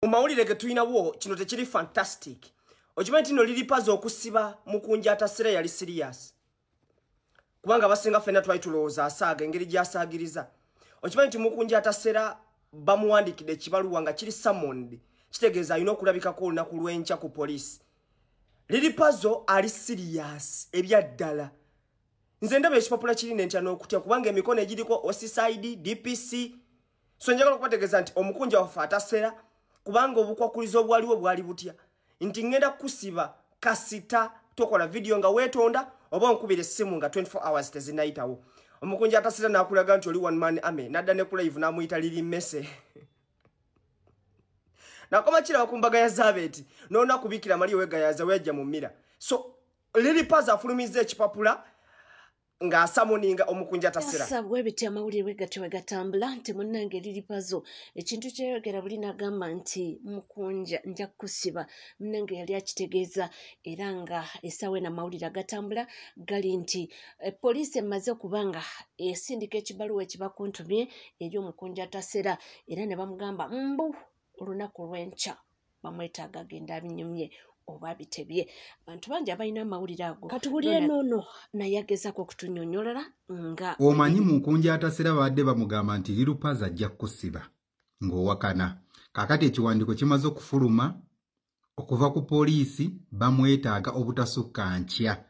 Mu mawulire ge tulinawo kino tekiri fantastic. Okimanyi nti nno Lil Pazo okusiba Mukunja Atasera yali serious. Kubanga abasinga ffenna twali tulowooza asaaga engeri gy'asaagiriza. Okimanyi nti Mukunja Atasera bamuwandiikidde ekibaluwa nga kiri summoned. Kitegeeza alina okulabikako olunaku lw'enkya ku poliisi. Lil Pazo ali serious ebya ddala. Nze ndaba ekipapula kiri nentya n'okutya kubanga emikono egiriko OCCID, DPC. So njagala okubategeeza nti omukunja waffe Atasera kubanga obukwakulizo obwaliwo bwali butya. Nti ngenda kusiba kasita tokola video nga weetonda oba onkubira essimu nga 24 hours tezinnayitawo. Omukunja Atasera n'akulaga nti oli one man army, n'adda ne ku live n'amuyita Lili Mmese. Nakoma kiraba ku mbaga ya Zaabeti n'olunaku Biikira Maria weegayaza we yajja mu mmira. So Lil Pazo afulumizza ekipapula ng'asummoninga omukunja Atasera. Asa bwe biti amawulire bwe gatyo bwe gatambula nti munnange Lil Pazo ekintu kyeyogera buli n'agamba nti mukunja nja kukusiba, munnange yali akitegeeza. Era nga essaawa eno amawulire agatambula gali nti poliisi emaze okuba nga esindika ekibaluwa ekibakuntumye eri omukunja Atasera, era ne bamugamba mbu olunaku lw'enkya bamwetaaga agenda abinyumye oba bitebye. Abantu bangi abalina amawulire ago katuwulire noono naye agezaako okutunnyonnyola nga omanyi Mukunja Atasera babadde bamugamba nti Lil Pazo ajja kukusiba ng'owakana. Kaakati ekiwandiiko kimaze okufuluma okuva ku poliisi, bamwetaaga obutasukka nkya.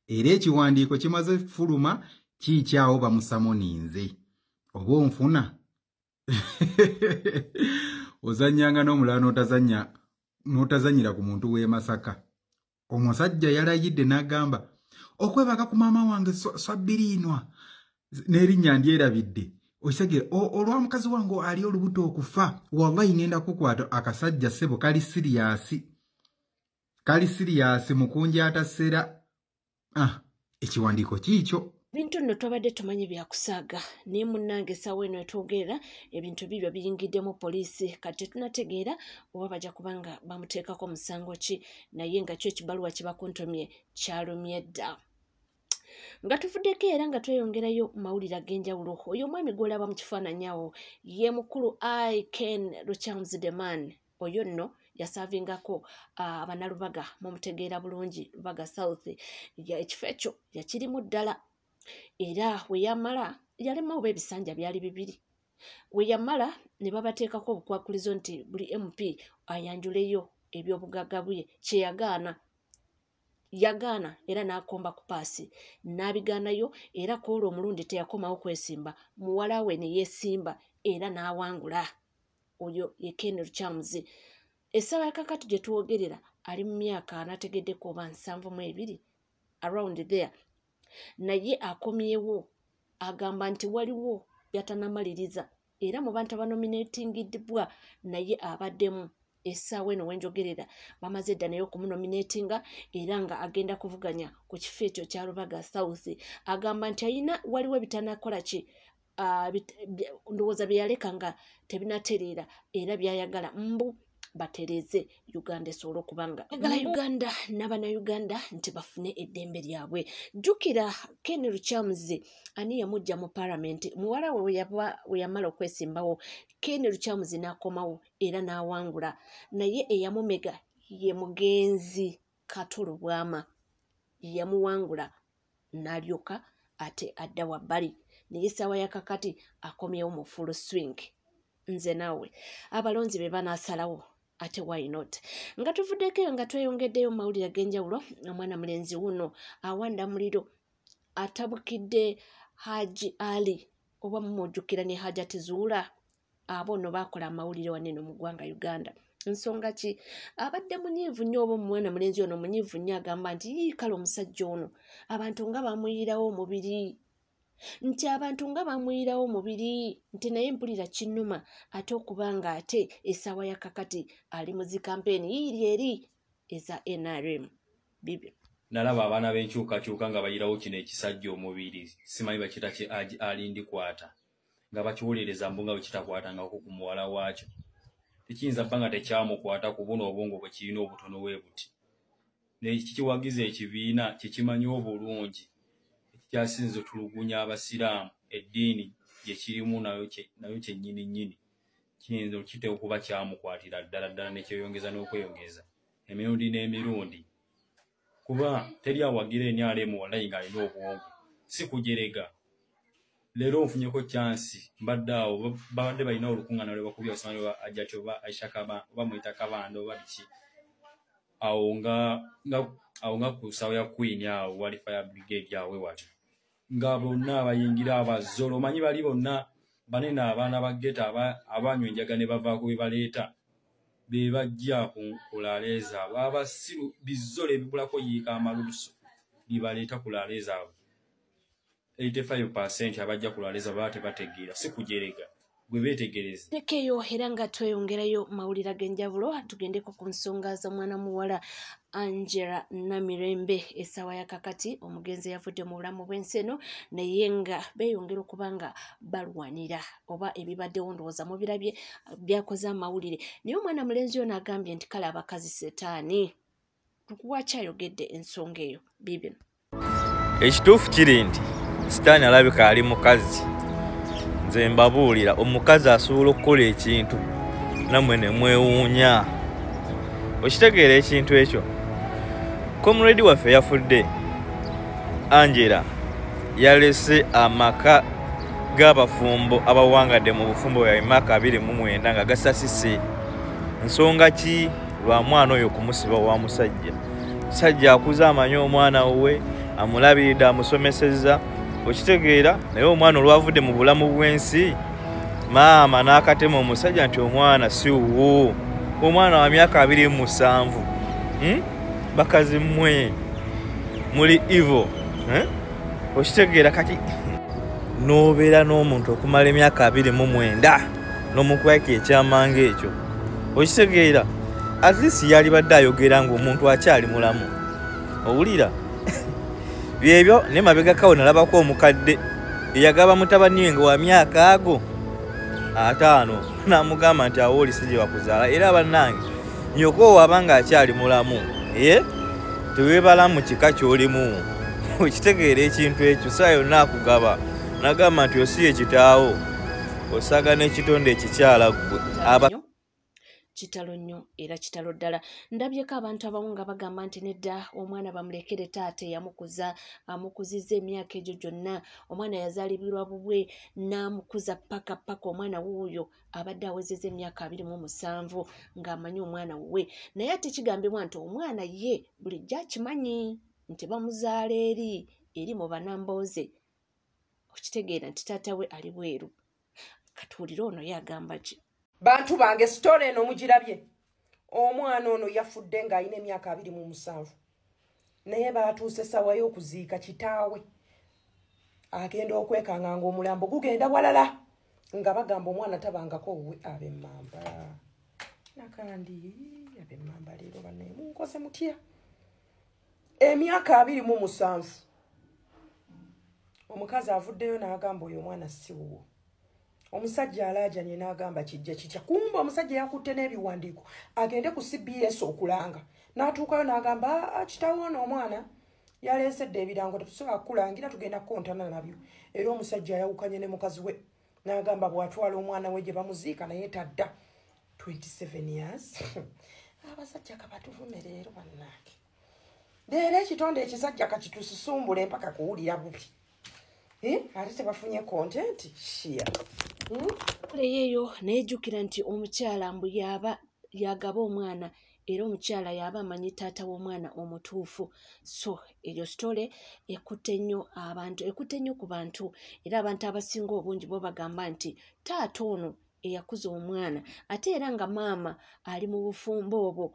Era ekiwandiiko kimaze fuluma kiikyawo bamusummoninze. Oba onfuna? Ozannyanga n'omulala n'otazannyira ku muntu w'e Masaka. Omusajja yalayidde n'agamba okwebaka ku maama wange swabbiriinwa n'erinnya ndyerabidde. Okitegeera, olwa mukazi wange ali olubuto okufa, wallahi ngenda kukwata. Akasajja ssebo kali serious. Kali serious Mukunja Atasera. Ekiwandiiko kiikyo. Ebintu nno twabadde tumanyi byakusaaga, naye munnange essaawa eno etwogerera ebintu bibyo biyingiddemu poliisi. Kati tetunategeera oba bajja kuba nga bamuteekako musango ki, naye nga kyo ekibaluwa kibakuntumye kyalumye dda. Nga tuvuddeko era nga tweyongerayo mu mawulire ag'enjawulo, oyo omwami gw'olaba mu kifaananyi awo ye mukulu I Ken Lukyamuzi the man. Oyo nno yaservingako abannalubaga, mumutegeera bulungi, Lubaga South. Ekifo ekyo yakirimu ddala, era we yamala yalema oba ebisanja byali bibiri. We yamala ne babateekako obukwakulizo nti buli MP ayanjuleyo ebyobugagga bwe, kye yagaana. Yagaana era n'akomba ku paasi n'abigaanayo, era kw'olwo omulundi teyakomawo kwesimba, muwala we ne yeesimba era n'awangula. Oyo ye Ken Lukyamuzi. Essaawa ya kaakati gye twogerera ali mu myaka anategeddeko oba 72 around there, naye akomyewo agamba nti waliwo by'atannamaliriza, era mu bantu abanominatingiddwa naye abaddemu. Essaawa eno wenjogerera bamaze dda naye okumunominatinga, era nga agenda kuvuganya ku kifo ekyo kya Lubaga South. Agamba nti ayina waliwo ebitanakola ki, ndowooza bye yaleka nga tebinatereera, era by'ayagala mbu batereeze Uganda esobole okuba nga ayagala Uganda n'Abannayuganda nti bafune eddembe lyabwe. Jjukira Ken Lukyamuzi ani yamuggya mu paalamenti, muwala we we yamala okwesimbawo Ken Lukyamuzi n'akomawo era n'awangula, naye eyamumega ye mugenzi Kato Lubwama, yamuwangula n'alyoka ate adda wabbali, naye essaawa ya kakati akomyewo mu full swing. Nze naawe abalonzi be banaasalawo, ate why not. Nga tuvuddeko eyo nga tweyongeddeyo mu mawulire ag'enjawulo, omwana mulenzi wuno awanda muliro atabukidde Haji Ali, oba mumujjukira ne Hajati Zuula, abo nno baakola amawulire wano eno mu ggwanga Uganda. Nsonga ki? Abadde munyiivu nnyo, oba omwana mulenzi ono munyiivu nnyo, agamba nti yii kale omusajja ono abantu nga bamuyirawo omubiri, nti abantu nga bamuyirawo omubiri, nti naye mpulira kinnuma ate okuba nga ate essaawa ya kakati ali mu zi campaign yiiri eri eza NRM. Bibyo. Nalaba abaana b'enkyukakyuka nga bayirawo kino ekisajja omubiri, simanyi bakiyita ki, alindikwata nga bakiwuliriza mbu nga bwe kitakwatangako ku muwala waakyo. Tekiyinza bba nga tekyamukwata ku buno obwongo bwe kirina obutono bwe buti. Nekikiwagiza ekibiina kyekimanyi obulungi ekikyasinze otulugunya Abasiraamu, eddiini gye kirimu nayo kyennyini nnyini. Kiyinza okiteeka okuba kyamukwatira ddala ddala nekyeyongeza n'okweyongeza emirundi n'emirundi, kuba teri awagira NRM wallayi ng'alina obwongo. Si kujerega. Leero nfunyeko chance, mbadde awo babadde balina olukuŋŋaana lwe bakubye osange oba Ajati oba Aisha Kaba oba muyita Kabanda oba biki awo nga awo nga ku ssaawa ya Queen awo wali fire brigade awo wati nga bonna abayingira abazolo omanyi bali bonna banene abaana ba ghetto abanywa enjaga ne bavaako be baleeta be bajja ku laale zaabwe abasiru bizolo ebibulako yiika amalusu bibaleeta ku laale zaabwe. 85% abajja ku laale zaabwe baba tebategeera, si kujerega gwe beetegereze. Tekeeyo era nga tweyongerayo mawulire ag'enjawulo, tugendeko ku nsonga z'omwana muwala Angela Namirembe. Essaawa ya kakati omugenzi yavudde mu bulamu bw'ensi eno, naye nga beeyongera okuba nga balwanira oba ebibaddewo ndowooza mubirabye byakoze amawulire. Naye omwana mulenzi ono agambye nti kale abakazi setaani. Lwaki ayogedde ensonga eyo? Biibino. Ekituufu kiri nti sitaani alabika ali mukazi. Nze mbabuulira, omukazi asobola okukola ekintu nammwe ne mwewuunya. Okitegeera ekintu ekyo? Comrade waffe yafudde, Angela yalese amaka g'abafumbo abawangadde mu bufumbo bwa emyaka 29 nga gasasise. Nsonga ki? Lwa mwana oyo kumusiba wa musajja. Musajja akuze amanyi omwana we, amulabiridde, amusomesezza. Okitegeera? Naye omwana olwavudde mu bulamu bw'ensi, maama n'akatema omusajja nti omwana si wuwo. Omwana wa myaka 27. Bakazi mmwe muli evil. Okitegeera? Kati n'obeera n'omuntu okumala emyaka 29 n'omukweka ekyamanga ekyo. Okitegeera? At least yalibadde ayogera ng'omuntu akyali mulamu. Owulira? Byebyo ne mabegakawo nalabako omukadde eyagaba mutabani we nga wa myaka ago 5 n'amugamba nti awo oli si gye bakuzaala. Era bannange nnyoko waba akyali mulamu, teweebala mu kika ky'olimu. Okitegeera ekintu ekyo? Saa yonna akugaba n'agamba nti osiye kitaawo, osaaga n'ekitonde ekikyala ggwe. Kitalo nnyo era kitalo ddala. Ndabyeko abantu abamu nga bagamba nti nedda, omwana bamulekere taata eyamukuza, amukuzizza emyaka egyo gyonna, omwana yazaalibirwa bubwe n'amukuza paka paka omwana wuuyo abadde awezezza emyaka 27 ng'amanyi omwana wuwe. Naye ate kigambibwa nti omwana ye bulijjo akimanyi nti bamuzaala eri eri mu banambooze. Okitegeera nti taata we ali bweru. Katuwulire ono ye agamba ki? Bantu bange story eno mugirabye. Omwana ono yafudde ng'alina emyaka 27, naye baatuuse ssaawa y'okuziika kitaawe. Agenda okwekanga ng'omulambo gugenda walala, nga bagamba omwana tabangako wuwe. Ab'emmamba nakandi, ab'emmamba leero bannaye munkoze mutya? Emyaka 27, omukazi avuddeyo n'agamba oyo omwana si wuwo. Omusajja alaajanye n'agamba kijja kitya? Kumbe omusajja yakutte n'ebiwandiiko agende ku CBS okulanga. N'atuukayo n'agamba kitaawo ono omwana yaleesedde ebirango, tetusobola kukulangira, tugenda kukontana nabyo. Era omusajja ayawukanye ne mukazi we n'agamba bw'atwala omwana we gye bamuziika naye tadda. 27 years. Abasajja kabatuvume leero bannange. Leero ekitonde ekisajja kakitususumbule mpaka kuwulira bubi. Ate tebafunye content shia. Eyo naye jjukira nti omukyala mbu yaba yagaba omwana, era omukyala yaba amanyi taata w'omwana omutuufu. So eyo story ekutte nnyo abantu, ekutte nnyo ku bantu, era abantu abasinga obungi bo bagamba nti taata ono eyakuza omwana ate era nga maama ali mu bufumbo obwo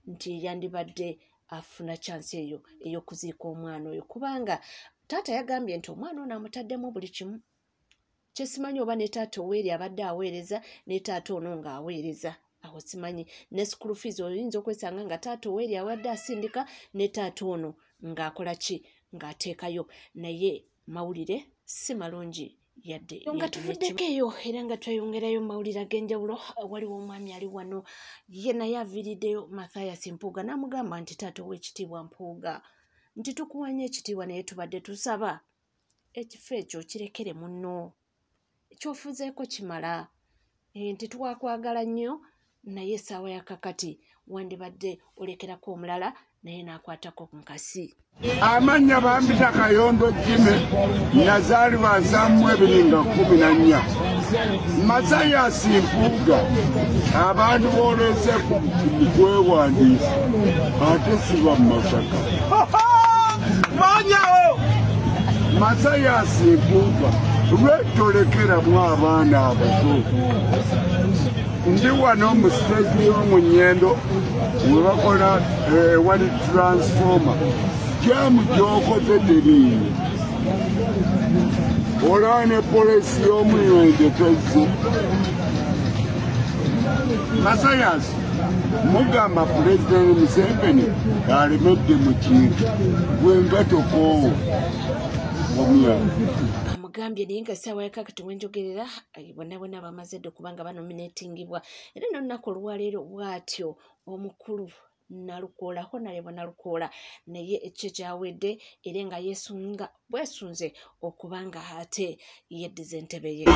nti yandibadde afuna chance eyo ey'okuziika omwana oyo, kubanga taata yagambye nti omwana ono amutaddemu buli kimu. Kyesimanyi oba ne taata oweeri abadde aweereza ne taata ono ng'aweereza, awo simanyi. Ne school fees oyinza okwesanga nga taata oweeri abadde asindika ne taata ono ng'akola ki, ng'ateekayo. Naye mawulire si malungi yadde. Nga tuvuddeko eyo era nga tweyongerayo mawulire ag'enjawulo, waliwo omwami ali wano ye naye aviiriddeyo Mathias Mpuuga n'amugamba nti taata ow'ekitiibwa Mpuuga, nti tukuwanye ekitiibwa naye tubadde tusaba ekifo ekyo kirekere munno, ekyofuzeeko kimala. Nti twakwagala nnyo naye essaawa ya kakati wandibadde olekerako omulala naye n'akwatako ku nkasi. Amannya bampita Kayondo Jimmy, nazaalibwa 7214. Mathias Mpuuga, abantu boolese ku kwewandiisa ate siba mu Masaka. Mathias Mpuuga, lwetolekeramu abaana abato. Ndi wano mu siteegi y'omu Nyendo we bakola wali transformer. Jamu gy'okoze teriiyo. Olaba ne poliisi y'omuywenge tezze. Mathias, mugamba Pulezidenti Museveni alemedde mu kintu gwe nga tokoowa omuyambi. Amugambye naye nga essaawa ya kakati wenjogerera bonna bonna bamaze dda okubanga banominatingibwa era n'olunaku olwaleero bw'atyo omukulu Nalukoola Honorable Nalukoola naye ekyo kyawedde era nga yeesunga bwesunze okubanga ate yeddiza entebe ye.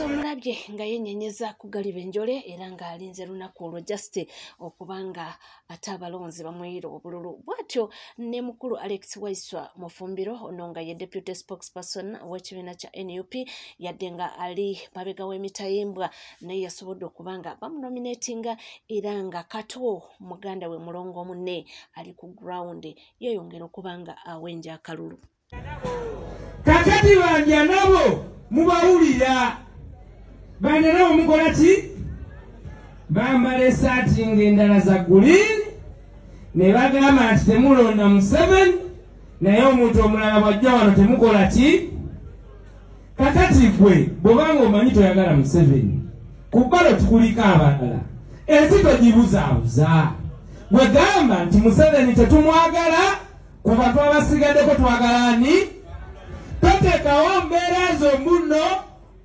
Omulabye nga yenyenyeza kugaliba enjole era ng'alinze lunaku olwo just okubanga ate abalonzi bamuyira obululu. Bw'atyo ne mukulu Alex Waiswa Mufumbiro ono nga ye deputy spokesperson w'ekibiina kya NUP yadde nga ali mabega w'emitayimbwa naye yasobodde okubanga bamunominatinga era nga Kato muganda we mulongo munne ali ku ground yeeyongera okubanga awenja akalulu. Kakati banja nabo mubawulira banja nabo mukola ki? Bambala essaati ng'endala za green ne bagamba nti temulonda Museveni naye omuntu omulala bw'ajja wano temukola ki? Kakati gwe bw'obanga omanyi toyagala Museveni ku balo tukuliko abalala ensi togibuzaabuza. Gwe gamba nti Museveni tetumwagala kuba twabasigaddeko twagala ani? Toteekawo mbeera zo muno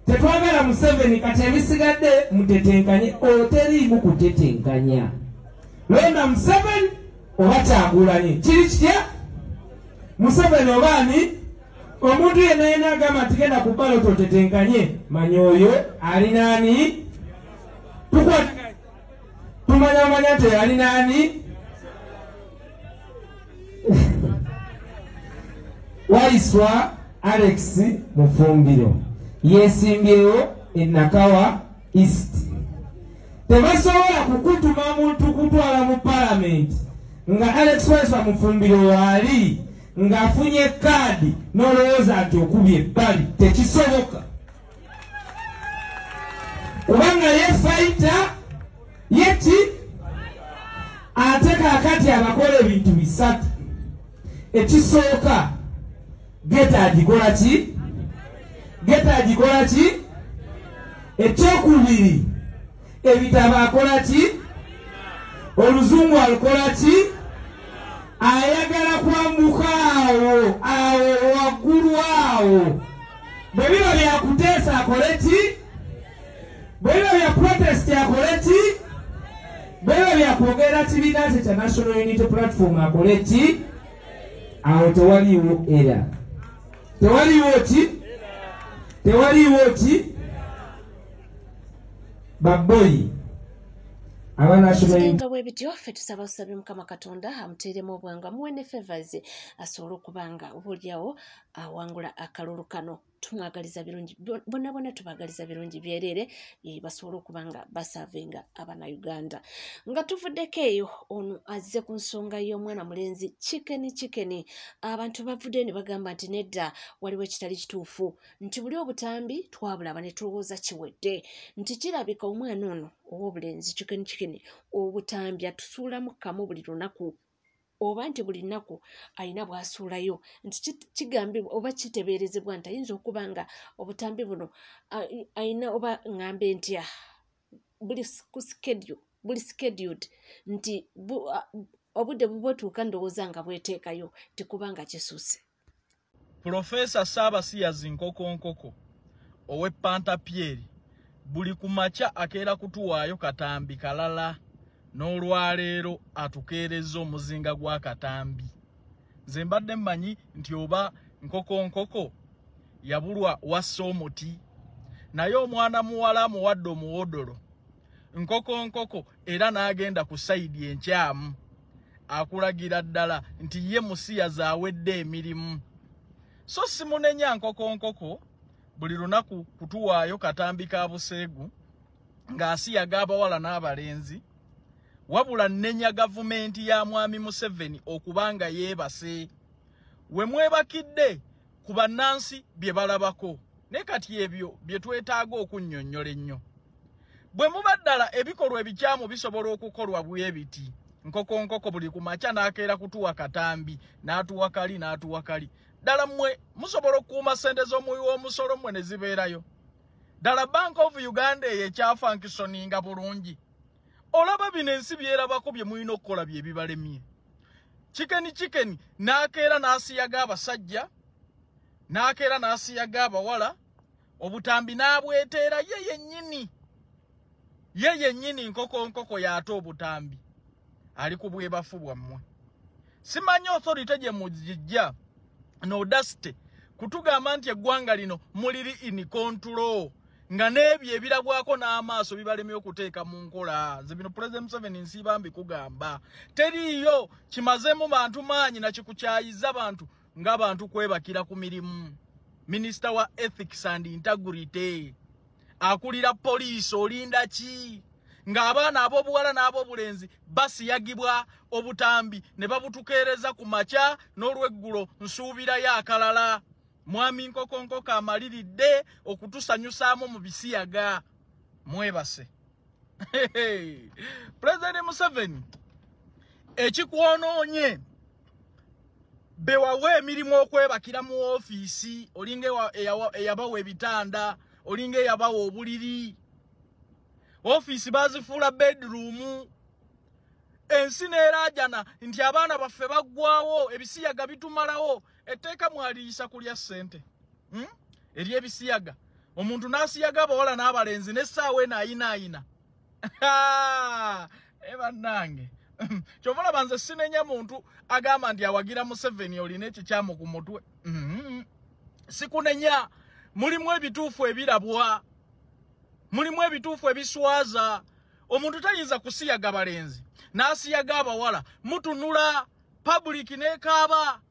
tetwagala Museveni kati ebisigadde mutetenkanye oteriimu kutetenkanya. Londa Museveni oba Kyagulanyi kiri kitya? Museveni oba ani? Omuntu yenna yenna agamba nti genda ku ballot otetenkanye manya oyo alina ani? Tumanyamanya nti oyo alina ani? Waiswa Alex Mufumbiro yesimbyewo e Nakawa East. Tebasobola kukutuma muntu kutwala mu palamenti nga Alex Waiswa Mufumbiro waali ng'afunye kaadi n'olowooza nti okubye ebbali tekisoboka. Kubanga ye fayita ye ki? Ate kaakati abakola ebintu bisatu. Ekisooka geta agikola ki? Geta agikola ki? Ekyokubiri ebitabo akola ki? Oluzungu alukola ki? Ayagala kwambuka awo awo waggulu awo. Bwe biba byakuteesa akole ki? Bwe biba bya protest akole ki? Bwe biba byakwogera kibiina kye kya National Unity Platform akole ki? Awo tewaliiwo era. Tewaliiwo ki? Tewaliiwo ki? Baboyi Nga bwe bityo ffe tusaba osabe Mukama Katonda amuteeremu obwangu amuwe ne favors asobole okubanga oboolyawo awangula akalulu kano. Tumwagaliza birungi bonna bonna tubagaliza birungi byereere basobole okubanga basavinga Abannayuganda. Nga tuvuddeko eyo ono azze ku nsonga y'omwana mulenzi Chicken Chicken. Abantu bavuddeyo ne bagamba nti nedda waliwo ekitali kituufu nti buli obutambi twabulaba ne tulowooza kiwedde nti kirabika omwana ono ow'obulenzi Chicken Chicken obutambi atusuulamu kamu buli lunaku. oba nti buli nnaku alina bw'asuulayo, nti kigambibwa oba kitebeerezebwa nti ayinza okuba nga obutambi buno alina oba ŋŋambe ntya buli ku schedule, buli scheduled, nti obudde buba otuuka ndowooza nga bweteekayo tikubanga kisuuse. Pulofeesa Ssaabasiyazi Nkokonkoko ow'e Pantapyeri buli ku makya akeera kutuwaayo katambi kalala, n'olwaleero atukeerezza omuzinga gwa katambi. Nze mbadde mmanyi nti oba Nkokonkoko yabulwa wassa omuti, naye omwana muwala amuwadde omuwodolo Nkokonkoko era n'agenda ku sayidi enkyamu. Akulagira ddala nti ye musiyazi awedde emirimu. So simunenya Nkokonkoko buli lunaku kutuwaayo katambi ka buseegu ng'asiyaga abawala n'abalenzi, wabula nnenya gavumenti ya Mwami Museveni okubanga yeebase. We mwebakidde ku bannansi bye balabako, naye kati ebyo bye twetaaga okunnyonnyola ennyo. Bwe muba ddala ebikolwa ebikyamu bisobola okukolwa bwe biti, Nkokonkoko buli ku makya n'akeera kutuwa katambi, n'atuwa kali, n'atuwa kali. Ddala mmwe musobola okukuuma ssente z'omuwi w'omusolo mmwe ne zibeerayo? Ddala Bank of Uganda eyo ekyafankisoninga bulungi? Olaba bino ensi byerabako bye mulina okukola bye bibalemye. Chicken Chicken n'akeera n'asiyaga abasajja, n'akeera n'asiyaga abawala, obutambi n'abweteera ye yennyini. Ye yennyini Nkokonkoko y'ate obutambi ali ku bwebafu bwammwe. Simanyi authority gye mugijja n'audacity kutugamba nti eggwanga lino muliri in control, nga n'ebyo ebirabwako n'amaaso bibalemye okuteeka mu nkola. Nze bino President Museveni nsiiba mbikugamba, teriiyo kimazeemu bantu maanyi na kikukyayiza bantu ng'abantu kwebakira ku mirimu. Minisita wa Ethics and Integrity akulira poliisi, olinda ki ng'abaana ab'obuwala n'ab'obulenzi basiyagibwa obutambi ne babutukeereza ku makya n'olweggulo? Nsuubirayo akalala. Mwami Nkokonkoko amaliridde okutusanyusaamu mu bisiyaga. Mwebase. Pulezidenti Museveni, ekikwonoonye bewawa emirimu okwebakira mu ofiisi, olinga eyabawa ebitanda, olinga eyabawa obuliri. Ofiisi bazifuula bedroom. Ensi neerajana nti abaana baffe baggwawo, ebisiyaga bitumalawo. Etteeka mwaliyisa kulya ssente, Ery'ebisiyaga, omuntu n'asiyaga abawala n'abalenzi n'essaawa eno ayinaayina. E bannange, kyova olaba nze sinenya muntu agamba nti awagira Museveni olina ekikyamu ku mutwe. Sikunenya, mulimu ebituufu ebirabwa, mulimu ebituufu ebiswaza. Omuntu tayinza kusiyaga balenzi n'asiyaga abawala, mutunula public n'ekaaba.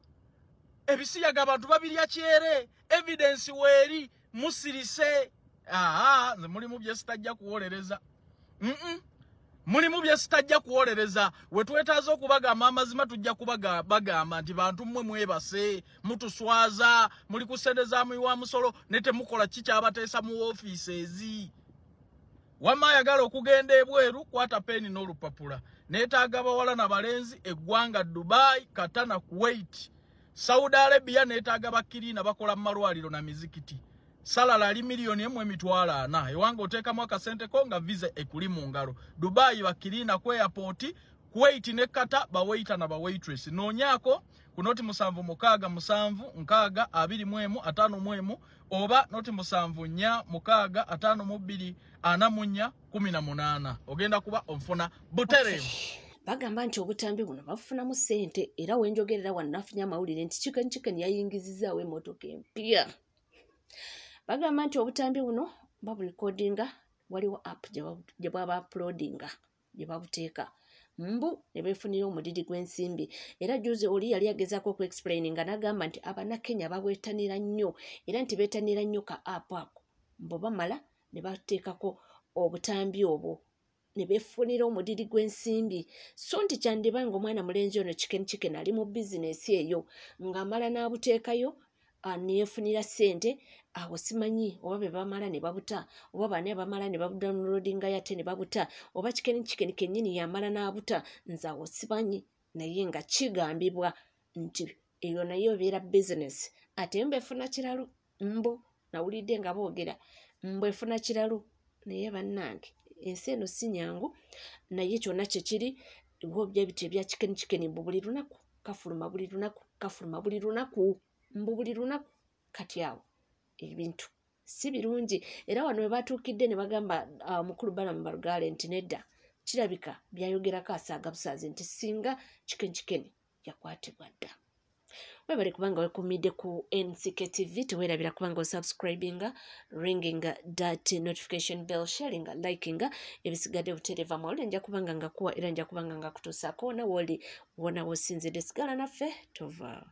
Ebisiyaga abantu babirya kyere, evidence weeri, musirise. Aa, nze mulimu bye sitajja kuwolereza. Mulimu bye sitajja kuwolereza. We twetaaza okubagamba amazima, tujja kubagamba nti bantu mmwe mwebase, mutuswaza, muli ku ssente za muwi wa musolo ne temukola kikyabateesa mu woofiisi ezi. Wamma ayagala okugenda ebweru, kwata peeni n'olupapula. Neetaaga bawala na balenzi, eggwanga Dubai, Qatar na Kuwait, Saudi Arabia. Neetaaga bakkiriina bakola mu malwaliro na mizikiti. Salary ali 1,400,000. Ewange oteekamu akasente ko nga visa ekuli mu ngalo. Dubai bakkiriina ku airport, Kuwait ne Qatar bawaiter na bawaitress. Noonyaako ku 076 7 6 21 51 oba 074 6 52 44 18. Ogenda kuba onfuna butereevu. Bagamba nti obutambi buno bafunamu ssente, era wenjogerera wano nafunye amawulire nti Chicken Chicken yayingizizaawo emmotoka empya. Bagamba nti obutambi buno baburekodinga, waliwo app gye bwaba uploadinga, gye babuteeka mbu ne beefunira omudidi gw'ensimbi. Era juzi oli yali agezaako okuexplaininga n'agamba nti Abannakenya babwetanira nnyo, era nti beetanira nnyo ka app ako, mbu bamala ne bateekako obutambi obwo ne beefunira omudidi gw'ensimbi. So nti kyandiba nga omwana mulenzi ono Chicken Chicken ali mu bizinesi eyo, ng'amala n'abuteekayo neyeefunira ssente. Awo simanyi oba be bamala ne babuta, oba bani abamala ne babudownloadingayo ate ne babuta, oba Chicken Chicken kennyini yamala n'abuta. Nze awo simanyi. Naye nga kigambibwa nti eyo nayo ebeera bizinesi, ate mbu efuna kiralu, mbu nawulidde nga boogera mbu efuna kiralu. Naye bannange ensi eno si nyangu, naye kyonna kye kiri bwobya ebiti ebya chicken chicken mbu buli lunaku kafuluma, buli lunaku kafuluma, buli lunaku mbu buli lunaku. Kati awo ebintu si birungi. Era wano we batuukidde ne bagamba mukulu Balaam Balugaale nti nedda, kirabika byayogerako asaaga busaazi nti singa chicken chicken yakwatibwa dda. Webale kubanga wekumidde ku NCK TV, teweerabira kubanga osubscribinga, ringinga that notification bell, sharinga, likinga, ebisigadde butereeva mawulire nja kubanga ngakuwa era nja kubanga ngakutuusaako wona wooli wona wosinzidde. Sigala naffe, tovaawo.